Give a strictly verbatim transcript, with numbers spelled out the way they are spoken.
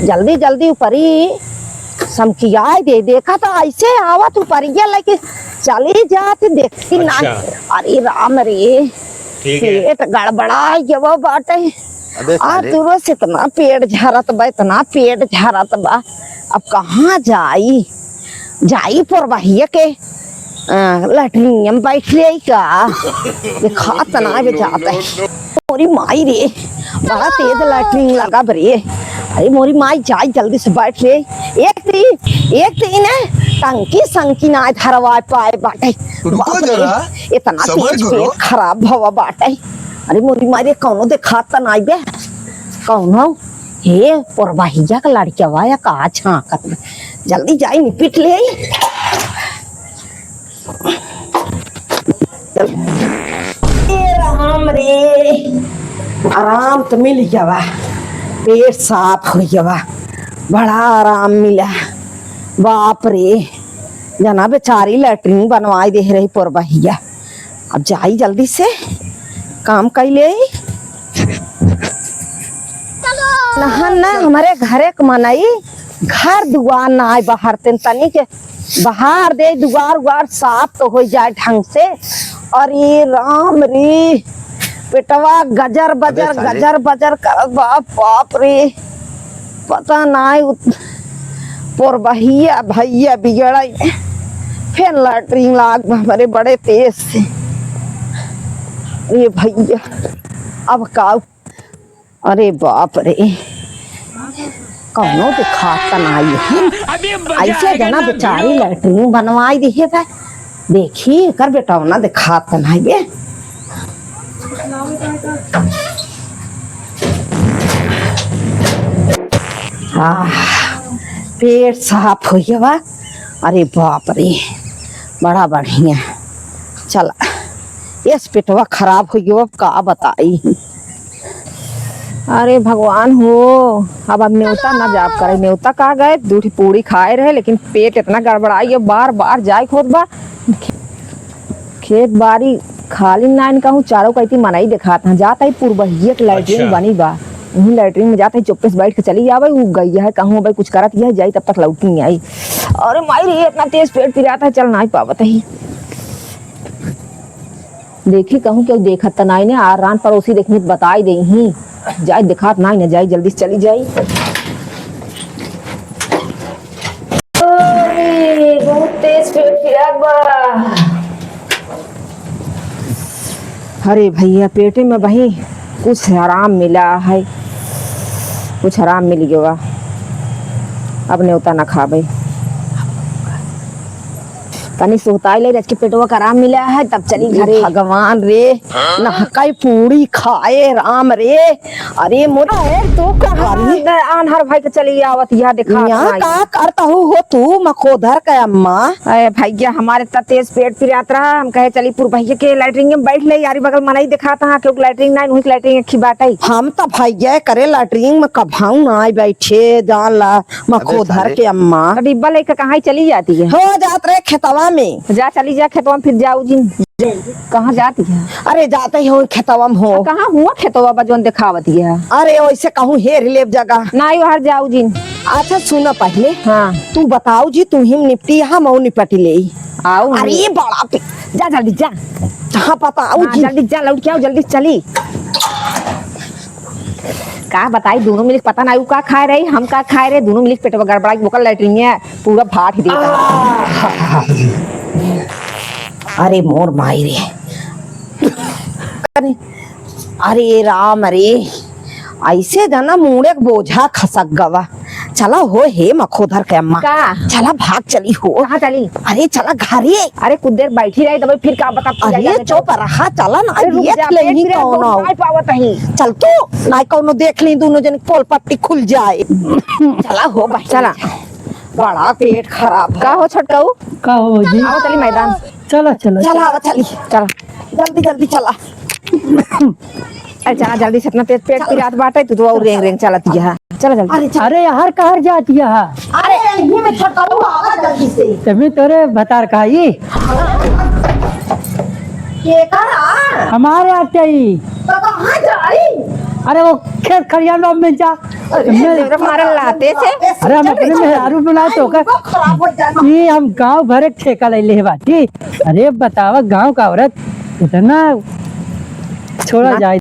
जल्दी जल्दी ऊपरी समकियाए दे, देखा तो ऐसे आवत ऊपरिया लेके चली जात, देखती ना। अच्छा। अरे राम रे, ठीक है। पेट गड़बड़ाइ गवा बाटे। अबे आ साले। दूरो से इतना पेट झरत बा, इतना पेट झरत बा, अब कहाँ जाई? जाई पोरबहिया के, अ, लैट्रिन में बैठ रही का? देखात ना बे जात है। मोरी माई रे, बड़ा तेज लैट्रिन लगा बरे। अरे मोरी माई, जाई जल्दी से बैठ रे। एक ती, एक ती ने टंकी संकी ना धरवा पाए बाटे। रुको बाप रे, जरा, इतना सबर तेज करो। पेट खराब भवा बाटे। अरे मोरी माई रे, कौनो देखात त नाई बे, कौनो? हे, पोरबहिया के लड़िकवा या का झांकत बा? जल्दी जाई निपिट ले। ए राम रे, आराम त मिल गवा, पेट साफ हो गवा, बड़ा आराम मिला। बाप रे, जना बेचारी लैट्रिन बनवाई दे रही पोरबहिया। अब जाई जल्दी से काम कइले। नहन ना हमरे घरे क मनई घर दुआर ना आए बहारतेन, तनी के बहार दे, दुआर उआर साफ तो होइ जाए ढंग से। अरे राम रे, पेटवा गजर बजर, अबे साले। गजर बजर करत बा, बाप रे। पता नाई उ-, पोरबहिया भइया बिगड़ाई, फेन लैट्रिन लाग बा हमरे बड़े तेज से। ये भइया, अब का? अरे बाप रे, कौनो देखात त नाई है। अबे मजा ऐसे आएगा जना ना बेचारी भिड़ो। लैट्रिन बनवाई दिहे बा। देखी, एकर बेटौना देखात त नाई बे। आह, पेट साफ होइ गवा। अरे बाप रे, बड़ा बढ़िया। चला, यस पेटवा खराब होइ गवा, अब का बताई। अरे भगवान हो, अब, अब नेवता ना जाब करे। नेवता का गए, दू ठी पूड़ी खाए रहे, लेकिन पेट इतना गड़बड़ाई, अब बार बार जाए के होत बा। खेत बारी खाली ना इनका हूँ, चारों कइती मनई देखात हैं। जात है पुरबहिया के लैट्रिन अच्छा। बनी बा, उहीं लैट्रिन में जात है, चुप्पे से बैठ के चली आवे। उ गइया है कहूँ भाई कुछ करत यह जाई, तब तक लौटी नहीं आई। अरे माई रे, इतना तेज पेट पिरात है, चल नाई पावत ही। देखी कहूँ केहू देखत त नाई ने, आ रान पड़ोसी देखनी त बताई देइहीं। जाई देखात नाई ने, जाई जल्दी से चली जाई। अरे, बहुत तेज पेट पिरात बा। अरे भइया, पेटे में बही कुछ आराम मिला है, कुछ आराम मिल गवा। अब नेवता ना खाबे। तनी सुहताई ले, रच के पेटवा के आराम मिला है, तब चली घरे। भगवान रे, नहकाई पूड़ी खाए राम रे। अरे मोर, अरे तू कहाँ अरे। आन्हर भाई के चली आवत, यह देखा यहाँ नाई। का करत हू हो तू मखोधर के अम्मा? अरे भइया, हमारे त तेज पेट पिरात रहा, हम कहे चली पुरबहिया के लैट्रिन में बैठ ले, यारी बगल मनई देखात हा, क्योंकि लैट्रिन नाई, वहीं लैट्रिन एक ही बाटे। हम त भइया करे लैट्रिन में कभाऊ नाई बैठे, जान ला। मखोधर के अम्मा। तो डिब्बा लेके कहाँ ही चली जाती है? हो जात रहे खेतवा में। जा, चली जा खेतवा में, फिर जाऊ जिन। कहाँ जाती है? अरे जाते ही हो खेतवा में हो। आ, कहाँ हुआ खेतवा बा जौन देखावती है? अरे वैसे कहूँ हेर लेब जगह। ना, यो हर जाऊ जिन। अच्छा सुना पहले। हाँ। तू बताऊ जी, तू ही निपटी, हम और निपटी ले। आओ। अरे बड़ा पे-, जा जल्दी जा। जहाँ पता आऊ हाँ, जी। जल्दी जा, लौट के आओ, जल्दी चली। का बताई, दोनों मिलके पता ना उ का खाए रही, हम का खाए रहे, दोनों मिलके पेटवा गड़बड़ा के ओकर लैट्रिन पूरा फाट ही देता। अरे मोर माई रे। अरे, अरे राम रे, ऐसे जना मूड़े के बोझा खसक गवा। चला हो हे मखोधर के अम्मा। का? चला भाग चली हो। कहाँ चली? अरे चला घरे। अरे कुछ देर बैठी रही तब फिर का बता। अरे चुप रहा, चला ना, अरे रुक देख जा, लेही पेट पिरात कौनो। बहुत नाई पावत ही। चल तू, नाई कौनो देख ली, दोनों जन पोल पट्टी खुल जाए। चला हो भाई, चला। बड़ा पेट खराब का हो। हो छोटकाऊ? का हो जी? आओ चली मैदान। चला, चला, चला, चला। आवा चली। चला। जल्दी, जल्दी चला। अरे चला जल्दी से, इतना तेज पेट पिरात बाटे, तू तो और रेंग रेंग चलत गया। चला जल्दी। अरे चल। अरे यार, कहाँ जात गया है? अरे यहीं में छोटकाऊ, आवा जल्दी से। तभी तोरे भतार का ही। के करा? हमारे आते ही। तो कहाँ जाई? अरे वो खेत खरियान में जा। अरे, मैं मेरे मारे लाते से। अरे हम अपने मेहरारू बनाए तो का? ये हम गाँव भरे ठेका ले ले बाटी। अरे बतावा, गाँव का औरत इतना छोड़ा ना। जाए।